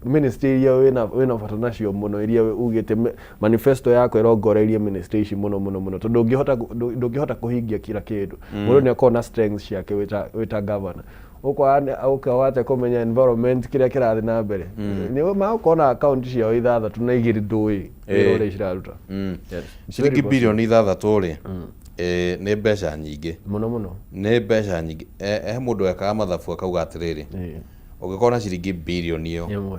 Ministry iria wĩna bata nacio mũno, iria ugĩte manifesto yako ĩrongoreirie ministry ici mũno mũno mũno, tondũ ndũngĩhota kũhingia kila kĩndũ. Mũndũ nĩ akoragwo na strengths ciake. Wĩta governor, ũkaga atĩa kũmenya environment, kĩrĩa kĩrathiĩ na mbere? Nĩ magũkorwo na account ciao ithathatũ na igĩrĩ ndũĩ wĩra ũrĩa ciraruta. Yes. Ciringi 6 bilioni rĩ, nĩ mbeca nyingĩ. Mũno mũno. Nĩ mbeca nyingĩ. He mũndũ wekaga mathabu akauga atĩrĩrĩ, ũngĩkorwo na ciringi bilioni ĩyo, 1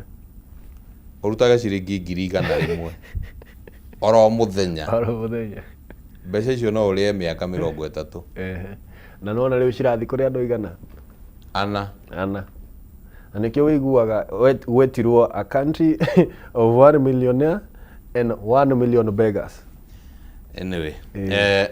ũrutage ciringi 100,000 oro mũthenya, oro mũthenya, mbeca icio no ũrĩe mĩaka 30. Ehe. Na nona rĩu cirathiĩ kũrĩ andũ igana ana. Ana. Na nĩkĩo wĩiguaga gwetirwo a country of one millionaire and 1 million beggars. Anyway,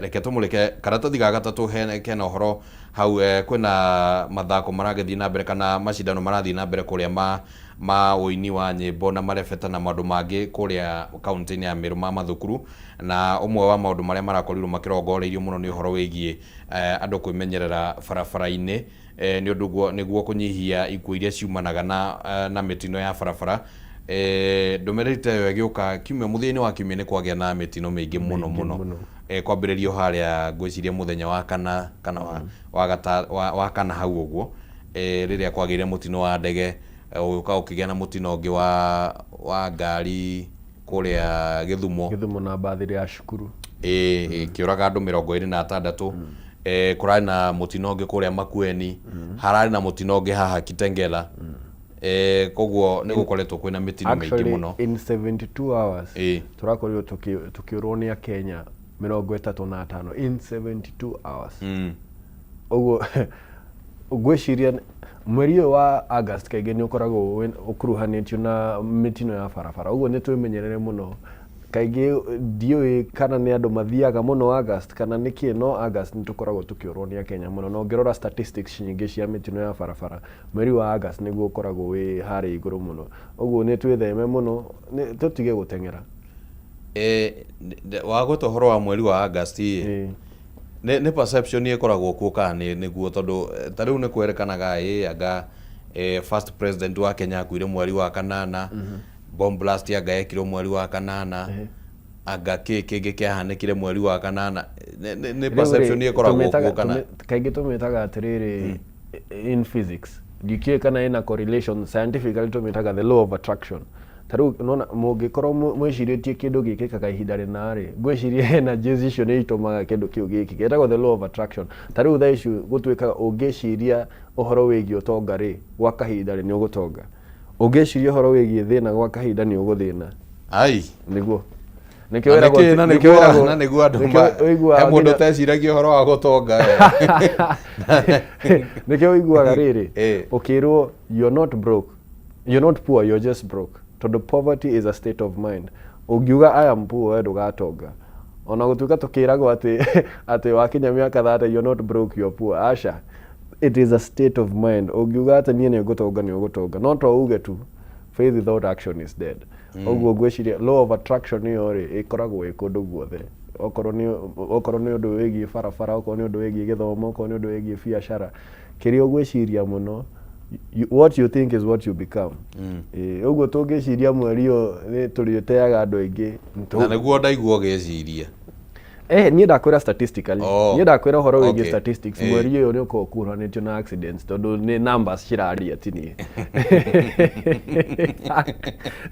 reke tũmũrĩke karatathi ga gatatũ. Kena ũhoro hau. Kwĩna mathako maragĩthiĩ na mbere kana macindano marathiĩ na mbere kũrĩa ma ũini wa nyĩmbo na marebeta na maũndũ mangĩ kũrĩa kaunti-inĩ ya Meru ma mathukuru, na ũmwe wa maũndũ marĩa marakorirwo makĩrongoreirio mũno nĩ ũhoro wĩgiĩ andũ kwĩmenyerera barabara-inĩ, nĩ ũndũ nĩguo kũnyihia ikuũ iria ciumanaga na mĩtino ya barabara. Ndũmĩrĩri ta ĩyo ĩgĩũka kiumia, mũthia-inĩ wa kiumia nĩ kwagĩa na mĩtino mĩingĩ mũno mũno. Mũno. Kwambĩrĩrio harĩa ngwĩciria mũthenya wa kana kana wa kana hau ũguo, rĩrĩa kwagĩire mũtino wa ndege, ũgĩũka ũkĩgĩa na mũtino ũngĩ wa ngari kũrĩa Gĩthumo. Gĩthumo na mbathi ya cukuru. Ĩ ĩkĩũraga andũ 26. Kũrarĩ na mũtino ũngĩ kũrĩa Makueni, hararĩ na mũtino ũngĩ haha Kitengela. Koguo nĩ gũkoretwo kwĩna mĩtino mĩingĩ Actually, mũno. in 72 hours tũrakorirwo tũkĩũrwo nĩ akenya 35 in 72 hours. Ũguo ngwĩciria mweri ũyũ wa August kaingĩ nĩ ũkoragwo ũkuruhanĩtio na mĩtino ya barabara, ũguo nĩ twĩmenyerere mũno. Kaingĩ ndiũĩ kana nĩ andũ mathiaga mũno August kana nĩ kĩ, no August nĩ tũkoragwo tũkĩũrwo nĩ akenya mũno, na ũngĩrora statistics nyingĩ cia mĩtino ya barabara, mweri wa August nĩguo ũkoragwo wĩ harĩa igũrũ mũno. Ũguo nĩ twĩtheme mũno, tũtige gũteng'era. Wagweta ũhoro wa mweri wa August ĩ, nĩ perception ĩkoragwo kuo kana nĩguo? Tondũ ta rĩu nĩ kwerekanaga ĩ anga first president wa Kenya akuire mweri wa kanana, bomb blast anga yekirwo mweri wa kanana, anga kĩ kĩngĩ kĩahanĩkire mweri wa kanana. Nĩ Rĩu rĩ, perception ĩkoragwo kuo kana? Kaingĩ tũmĩtaga atĩrĩrĩ, in physics, ndikĩũĩ kana ĩna correlation scientifically, tũmĩtaga the law of attraction. Ta rĩu nona mũngĩkorwo mwĩcirĩtie kĩndũ gĩkĩkaga ihinda rĩna rĩ, ngwĩciria energies icio nĩ itũmaga kĩndũ kĩu gĩkĩke. Ĩtagwo the law of attraction. Ta rĩu thaa ici gũtuĩkaga ũngĩciria ũhoro wĩgiĩ ũtonga rĩ, gwa kahinda rĩ, nĩ ũgũtonga. Ũngĩciria ũhoro wĩgiĩ thĩna, gwa kahinda nĩ ũgũthĩna. Ai. Nĩguo nĩkĩo Na wĩragwo nĩkĩ na nĩkĩo nĩguo na nĩguo andũ nĩkĩo he ũiguaga mũndũ ũteciragia ũhoro wa gũtonga we. Nĩkĩo ũiguaga rĩrĩ ũkĩrwo, "You're not broke, you're not poor, you're just broke," tondũ poverty is a state of mind. Ũngiuga "I am poor," we ndũgatonga. Ona gũtuĩka tũkĩragwo atĩ wakinya mĩaka 30 you're not broke, you're poor, aca, it is a state of mind. Ũngiuga atĩ niĩ nĩ ngũtonga, nĩ ũgũtonga. No to uge tu, faith without action is dead. Ũguo ngwĩciria law of attraction ĩyo rĩ, ĩkoragwo ĩ kũndũ guothe, okorwo nĩ ũndũ wĩgiĩ barabara, okorwo nĩ ũndũ wĩgiĩ gĩthomo, okorwo nĩ ũndũ wĩgiĩ biacara, kĩrĩa ũgwĩciria mũno, what you think is what you become. Ĩĩ, ũguo tũngĩciria mweri ũyũ nĩ tũrĩteaga andũ aingĩ. Na nĩguo ndaigua ũgĩciria. Niĩ ndakwĩra statistically. Oh. Niĩ ndakwĩra ũhoro wĩgiĩ statistics. Mweri ũyũ nĩ ũkoragwo ũkuruhanĩtio na accidents, tondũ nĩ numbers ciraria, ti niĩ,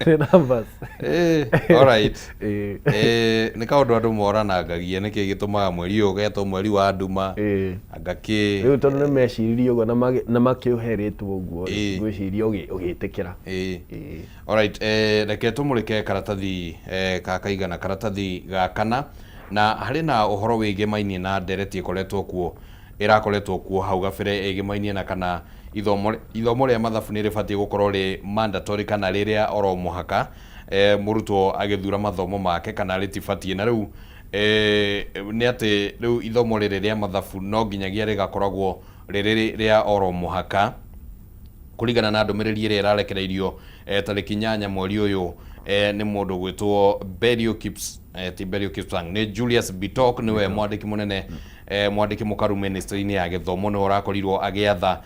nĩ numbers. Alright. Ĩĩ. Nĩ kaũndũ andũ moranangagia, nĩkĩ gĩtũmaga mweri ũyũ ũgetwo mweri wa nduma, anga kĩ? Rĩu tondũ nĩ meciririe ũguo na makĩũhe rĩtwa ũguo rĩ, ngwĩciria ũgĩtĩkĩra. Ĩĩ. Alright, reke tũmũrĩke karatathi ka kaigana, karatathi ga kana, na harĩ na ũhoro wĩgĩmainie na ndereti ĩkoretwo kuo, ĩrakoretwo kuo hau gabere, ĩgĩmainie na kana ithomo rĩa mathabu nĩ rĩbatiĩ gũkorwo rĩ mandatory kana rĩrĩa oro mũhaka mũrutwo agĩthura mathomo make kana rĩtibatiĩ. Na rĩu nĩ atĩ rĩu ithomo rĩrĩ rĩa mathabu no nginyagia rĩgakoragwo rĩrĩ rĩa oro mũhaka, kũringana na ndũmĩrĩri ĩrĩa ĩrarekereirio tarĩki 8 mweri ũyũ nĩ mũndũ gwĩtwo Belio Kips, ti Belio Kipsang, nĩ Julius Bitok, nĩwe mwandĩki mũnene, mwandĩki mũkaru ministry-inĩ ya gĩthomo, nĩwe ũrakorirwo agĩatha.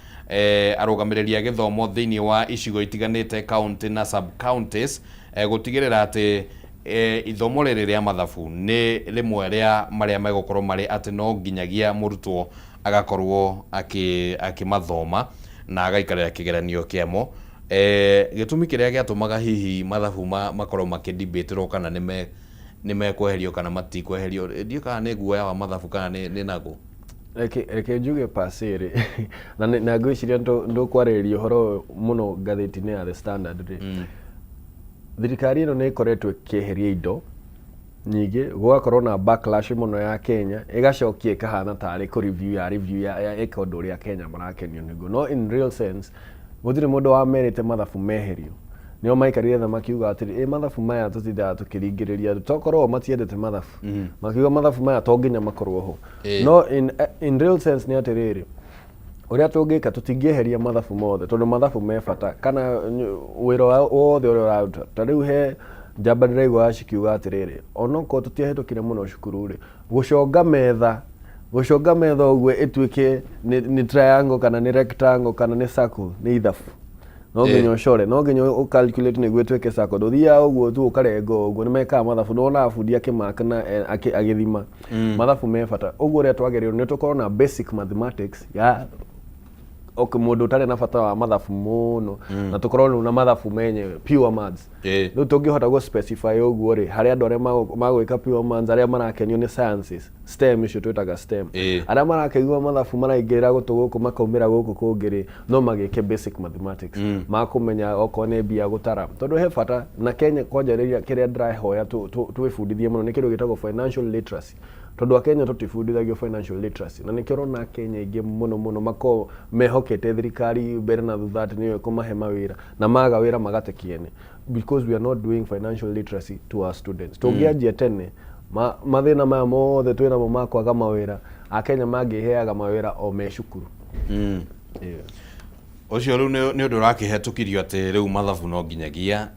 Arũgamĩrĩri a gĩthomo thĩinĩ wa icigo itiganĩte county na sub counties gũtigĩrĩra atĩ ithomo rĩrĩ rĩa mathabu nĩ rĩmwe rĩa marĩa megũkorwo marĩ atĩ no nginyagia mũrutwo agakorwo akĩmathoma na agaikarĩra kĩgeranio kĩamo. Gĩtũmi kĩrĩa gĩatũmaga hihi mathabu makorwo makĩdibatĩrwo kana nĩ mekweherio kana matikweherio, ndiũĩ kana nĩ guoya wa mathabu kana nĩ nakũ? Reke njuge per se rĩ, na ngwĩciria ndũkwarĩrĩria ũhoro ũyũ mũno ngathĩti-inĩ ya The Standard rĩ, thirikari ĩno nĩ ĩkoretwo ĩkĩeheria indo nyingĩ, gũgakorwo na backlash mũno ya Kenya, ĩgacokia ĩkahana tarĩ kũ review ya review ya ĩka ũndũ ũrĩa Kenya marakenio nĩguo. No in real sense, gũtirĩ mũndũ wamerĩte mathabu meherio. Nĩo maikarire thĩ makiuga atĩrĩ, ĩ mathabu maya tũtindaga tũkĩringĩrĩria andũ, tokorwo o matiendete mathabu. Makiuga mathabu maya to nginya makorwo ho. No in real sense nĩ atĩrĩrĩ, ũrĩa tũngĩka tũtingĩeheria mathabu mothe tondũ mathabu me bata kana wĩra wothe ũrĩa ũraruta. Ta rĩu he njamba ndĩraigua cikiuga atĩrĩrĩ, onokorwo tũtiahĩtũkire mũno cukuru rĩ, gũconga metha ũguo ĩtuĩke nĩ triangle kana nĩ rectangle kana nĩ circle nĩ ithabu. No nginya ũcore, no nginya ũ calculate nĩguo ĩtuĩke circle. Ndũthiaga ũguo tu ũkarenga ũguo, nĩ mekaga mathabu. Nĩ wonaga bundi akĩmark na agĩthima. Mathabu me bata. Ũguo ũrĩa twagĩrĩirwo nĩ tũkorwo na basic mathematics ya okay, mũndũ ũtarĩ na bata wa mathabu mũno, na tũkorwo rĩu na mathabu menyewe, pure maths. Rĩu tũngĩhota gũ specify ũguo rĩ, harĩ andũ arĩa magwĩka pure maths, arĩa marakenio nĩ sciences, STEM, icio twĩtaga STEM. Arĩa marakĩigua mathabu maraingĩrĩra gũtũ gũkũ makaumĩra gũkũ kũngĩ rĩ, no magĩke basic mathematics makũmenya okorwo nĩ mbia gũtara, tondũ he bata na Kenya kwanja. Rĩrĩa kĩrĩa ndĩrahoya twĩbundithie mũno nĩ kĩndũ gĩtagwo financial literacy, tondũ Akenya tũtibundithagio financial literacy, na nĩkĩo ũrona Akenya aingĩ mũno mũno makoragwo mehokete thirikari mbere na thutha atĩ nĩyo ĩkũmahe mawĩra, na maga wĩra magate kĩene, because we are not doing financial literacy to our students. Tũngĩanjia tene, mathĩna maya mothe twĩnamo ma kwaga mawĩra, Akenya mangĩheaga mawĩra o me cukuru. Yeah. Ũcio rĩu nĩ ũndũ ũrakĩhetũkirio atĩ rĩu mathabu no nginyagia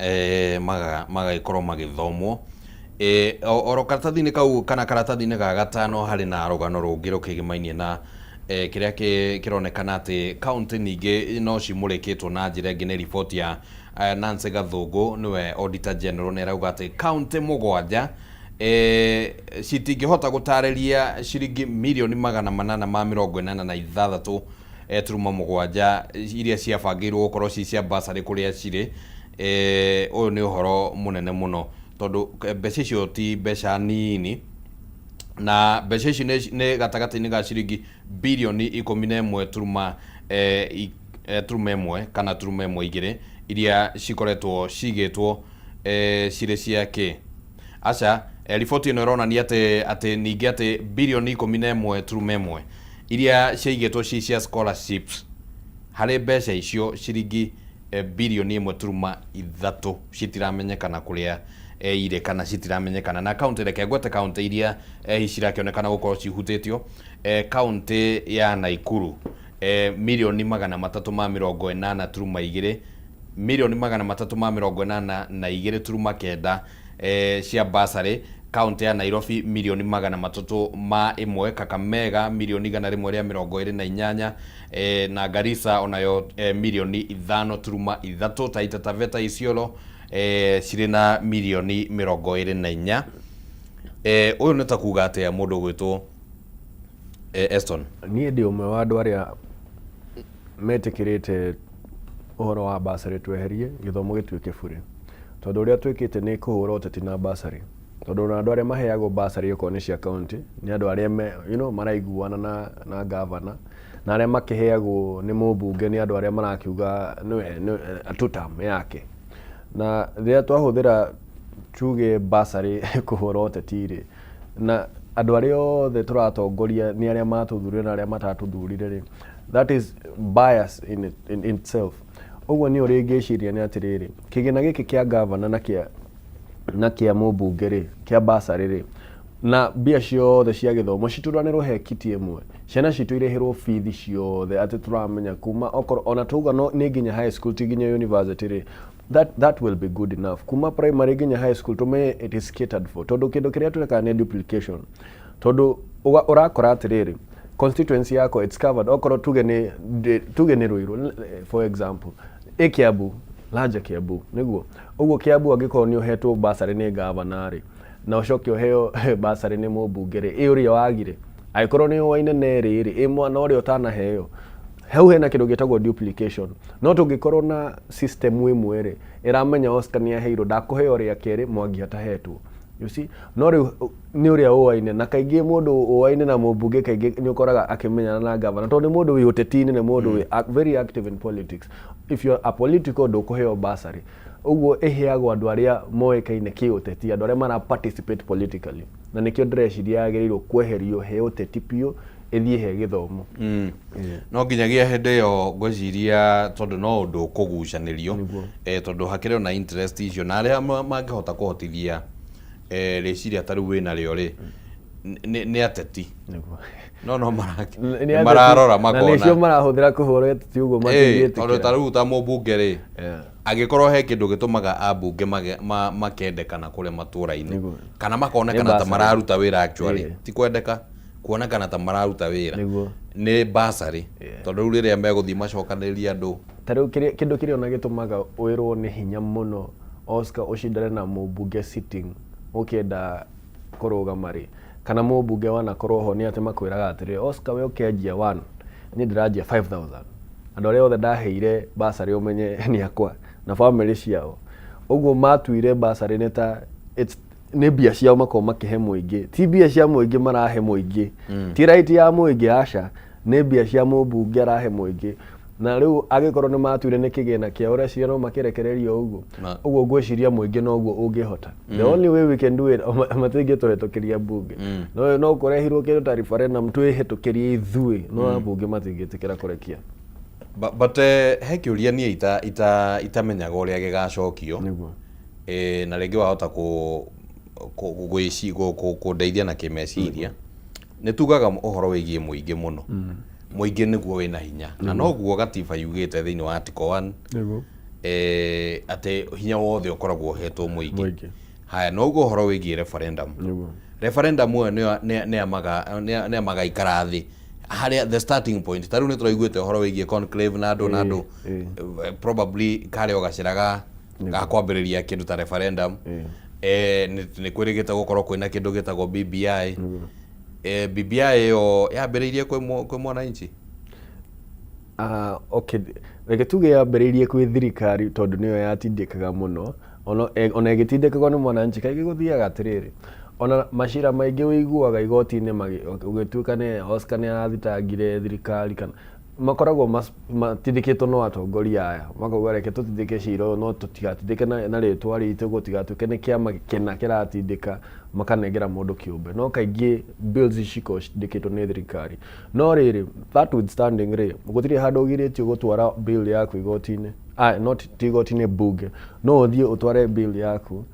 magagĩkorwo magĩthomwo. Oro karatathi-inĩ kau kana karatathi-inĩ ga gatano harĩ na rũgano rũngĩ rũkĩgĩmainie na kĩrĩa kĩronekana atĩ kaunti ningĩ no cimũrĩkĩtwo na njĩra ĩngĩ nĩ riboti ya Nancy Gathũngũ, nĩwe Auditor General, nĩ arauga atĩ kaunti 7 citingĩhota gũtarĩria ciringi mirioni 886 turuma 7 iria ciabangĩirwo gũkorwo ci cia basarĩ kũrĩa cirĩ. Ũyũ nĩ ũhoro mũnene mũno tondũ mbeca icio ti mbeca nini, na mbeca ici nĩ gatagatĩ-inĩ ga ciringi birioni 11 turuma 1 kana turuma 1 2 iria cikoretwo cigĩtwo cirĩ cia kĩ aca. Riboti ĩno ĩronania atĩ ningĩ atĩ birioni 11 turuma 1 iria ciaigĩtwo ci cia scholarships, harĩ mbeca icio ciringi birioni 1 turuma 3 citiramenyekana kũrĩa irĩ kana citiramenyekana na kaunti. Reke ngwete kaunti iria cirakĩonekana gũkorwo cihutĩtio. Kaunti ya Naikuru, mirioni 380 turuma 2, mirioni 382 turuma 9 cia basarĩ. Kaunti ya Nairobi, mirioni 301. Kakamega, mirioni 128, na Garissa onayo mirioni 5 turuma 3. Taita Taveta, Isiolo cirĩ na mirioni 24. Ũyũ nĩ ta kuga atĩa mũndũ ũgwĩtwo Eston? Niĩ ndĩ ũmwe wa andũ arĩa metĩkĩrĩte ũhoro wa basarĩ tweherie, gĩthomo gĩtuĩke bure, tondũ ũrĩa twĩkĩte nĩ kũhũra ũteti na basarĩ, tondũ ona andũ arĩa maheagwo basarĩ okorwo nĩ cia county nĩ andũ arĩa me, maraiguana na gavana, na arĩa makĩheagwo nĩ mũmbunge nĩ andũ arĩa marakiuga nĩwe tutam yake. Na rĩrĩa twahũthĩra tuge basarĩ kũhũra ũteti rĩ, na andũ arĩa othe tũratongoria nĩ arĩa matũthurire na arĩa matatũthurire rĩ, that is bias in itself. Ũguo niĩ ũrĩa ingĩciria nĩ atĩrĩrĩ, kĩgĩna gĩkĩ kĩa gavana na kĩa mũmbunge rĩ, kĩa basarĩ rĩ, na mbia ciothe cia gĩthomo cituranĩrwo he kiti ĩmwe, ciana citũ irĩhĩrwo bithi ciothe, atĩ tũramenya kuma okorwo ona tuga no nĩ nginya high school, ti nginya university rĩ, that will be good enough. Kuma primary nginya high school, tumenye it is catered for, tondũ kĩndũ kĩrĩa tũrekaga nĩ duplication, tondũ ũrakora atĩrĩrĩ, Constituency yakwa, it's covered. Okorwo tuge nĩ tuge nĩ Ruiru, for example, ĩ Kiambu, lanja Kiambu nĩguo ũguo. Kiambu angĩkorwo nĩ ũhetwo bursary nĩ gavana rĩ, na ũcoke ũheo bursary nĩ mũmbunge rĩ, ĩ ũrĩa wagire angĩkorwo nĩ ũwaine na ĩrĩ rĩ, ĩ mwana ũrĩa ũtanaheo? Hau hena kĩndũ gĩtagwo duplication. No tũngĩkorwo na system ĩmwe rĩ, ĩramenya Oscar nĩ aheirwo, ndakũheo rĩa kerĩ Mwangi atahetwo, you see? No rĩu nĩ ũrĩa ũwaine, na kaingĩ mũndũ ũwaine na mũmbunge kaingĩ nĩ ũkoraga akĩmenyana na gavana, tondũ nĩ mũndũ wĩ ũteti-inĩ, nĩ mũndũ wĩ very active in politics. If you are apolitical, ndũkũheo bursary. Ũguo ĩheagwo andũ arĩa moĩkaine kĩũteti, andũ arĩa mara participate politically, na nĩkĩo ndĩreciria yagĩrĩirwo kweherio he ũteti biũ, ĩthiĩ he gĩthomo. No nginyagia hĩndĩ ĩyo ngwĩciria, tondũ no ũndũ ũkũgucanĩrio. Tondũ hakĩrĩ ona interest icio na arĩa mangĩhota kũhotithia rĩciria ta rĩu wĩna rĩo rĩ, nĩ ateti. No Nĩ ateti, mararora na makona nĩcio marahũthĩra kũhũra ũteti ũguo. Tondũ ta Matingĩtĩkĩra. Rĩu ta mũmbunge rĩ, angĩkorwo he kĩndũ gĩtũmaga ambunge makendekana kũrĩa matũra-inĩ kana makonekana Nĩ ta bursary. Mararuta wĩra actually, ti kwendeka, kuonekana ta mararuta wĩra, nĩ bursary, tondũ rĩu rĩrĩa megũthiĩ macokanĩrĩrie andũ. Ta rĩu kĩndũ kĩrĩa ona gĩtũmaga wĩrwo nĩ hinya mũno Oscar ũcindane na mũmbunge sitting ũkĩenda kũrũgama rĩ, kana mũmbunge wanakorwo ho, nĩ atĩ makwĩraga atĩrĩrĩ, "Oscar, we ũkĩanjia 1, niĩ ndĩranjia 5000. Andũ arĩa othe ndaheire bursary ũmenye nĩ akwa na family ciao." Ũguo matuire bursary nĩ ta nĩ mbia ciao makorwo makĩhe mũingĩ. Ti mbia cia mũingĩ marahe mũingĩ, ti right ya mũingĩ, aca, nĩ mbia cia mũmbunge arahe mũingĩ. Na rĩu angĩkorwo nĩ matuire nĩ kĩgĩna kĩao, ũreciria no makĩrekererio ũguo? Ũguo ngwĩciria mũingĩ noguo ũngĩhota. The only way we can do it, matingĩtũhetũkĩria mbunge, no kũrehirwo kĩndũ ta referendum twĩhetũkĩrie ithuĩ, no mbunge matingĩtĩkĩra kũrekia. But he kĩũria niĩ itamenyaga ũrĩa gĩgacokio. Na rĩngĩ wahota kũndeithia na kĩmeciria. Nĩ tugaga ũhoro wĩgiĩ mũingĩ mũno, mũingĩ nĩguo wĩna hinya, na noguo gatiba yugĩte thĩinĩ wa article 1, atĩ hinya wothe ũkoragwo ũhetwo mũingĩ. Mũingĩ. Haya, noguo ũhoro wĩgiĩ referendum. Referendum ĩyo nĩ magaikara thĩ harĩa the starting point. Ta rĩu nĩ tũraiguĩte ũhoro wĩgiĩ conclave na andũ na andũ, probably karĩ o gacĩra ga kwambĩrĩria kĩndũ ta referendum. Nĩ kwĩrĩgĩte gũkorwo kwĩna kĩndũ gĩtagwo BBI. BBI ĩyo yambĩrĩirie kwĩ mwananchi. Ah, okay, reke tuge yambĩrĩirie kwĩ thirikari, tondũ nĩyo yatindĩkaga mũno. Ona ĩgĩtindĩkagwo nĩ mwananchi, kaingĩ gũthiaga atĩrĩrĩ, ona macira maingĩ ũiguaga igoti-inĩ ũgĩtuĩka nĩ Oscar nĩ arathitangire thirikari, kana makoragwo matindĩkĩtwo no atongoria aya, makauga reke tũtindĩke cira ũyũ, no tũtigatindĩke na rĩtwa ritũ, gũtigatuĩke nĩ kĩama kĩna kĩratindĩka, makanengera mũndũ kĩũmbe. No kaingĩ bills ici cikoragwo citindĩkĩtwo nĩ thirikari. No rĩrĩ, that withstanding rĩ, gũtirĩ handũ ũgirĩtio gũtwara bill yaku igoti-inĩ, ah, not ti igoti-inĩ, bunge. No ũthiĩ ũtware bill yaku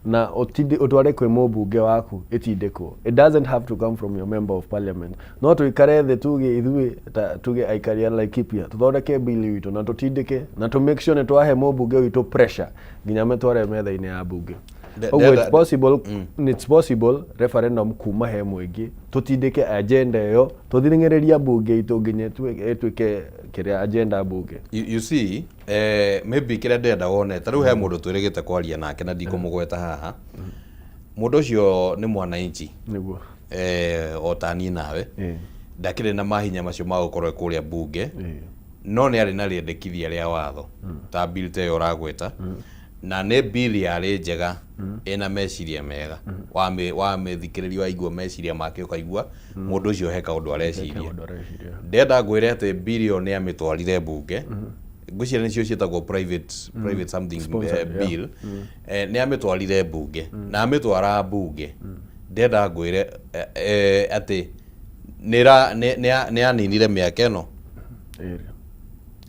na ũtware kwĩ mũmbunge waku ĩtindĩkwo. It doesn't have to come from your member of parliament. No tũikare thĩ tuge ithuĩ ta tuge aikari a Laikipia tũthondeke bill witũ na tũtindĩke na tũ make sure nĩ twahe mũmbunge witũ pressure nginya mĩtware metha-inĩ ya bunge. Ũguo it's possible, it's possible referendum kuma he mũingĩ, tũtindĩke agenda ĩyo, tũthing'ĩrĩria bunge itũ nginya ĩtuĩke kĩrĩa agenda bunge. You see, maybe kĩrĩa ndĩrenda wone, ta rĩu he mũndũ twĩrĩgĩte kwaria nake na ndikũmũgweta haha. Mũndũ ũcio nĩ mwananchi, o ta niĩ nawe. Ndakĩrĩ na mahinya macio ma gũkorwo e kũrĩa bunge, no nĩ arĩ na rĩendekithia rĩa watho ta bill ta ĩyo ũragweta, na nĩ bill yarĩ njega, ĩna meciria mega. Wamĩthikĩrĩria, waigua meciria make, ũkaigua mũndũ ũcio he kaũndũ areciria. Kaũndũ areciria. Ndĩrenda ngwĩre atĩ bill ĩyo nĩ amĩtwarire bunge. Ngwĩciria nĩcio ciĩtagwo private something Sponsored, yeah. bill. Nĩ amĩtwarire bunge, na amĩtwara bunge, ndĩrenda ngwĩre atĩ nĩ aninire mĩaka ĩno. Ĩrĩ.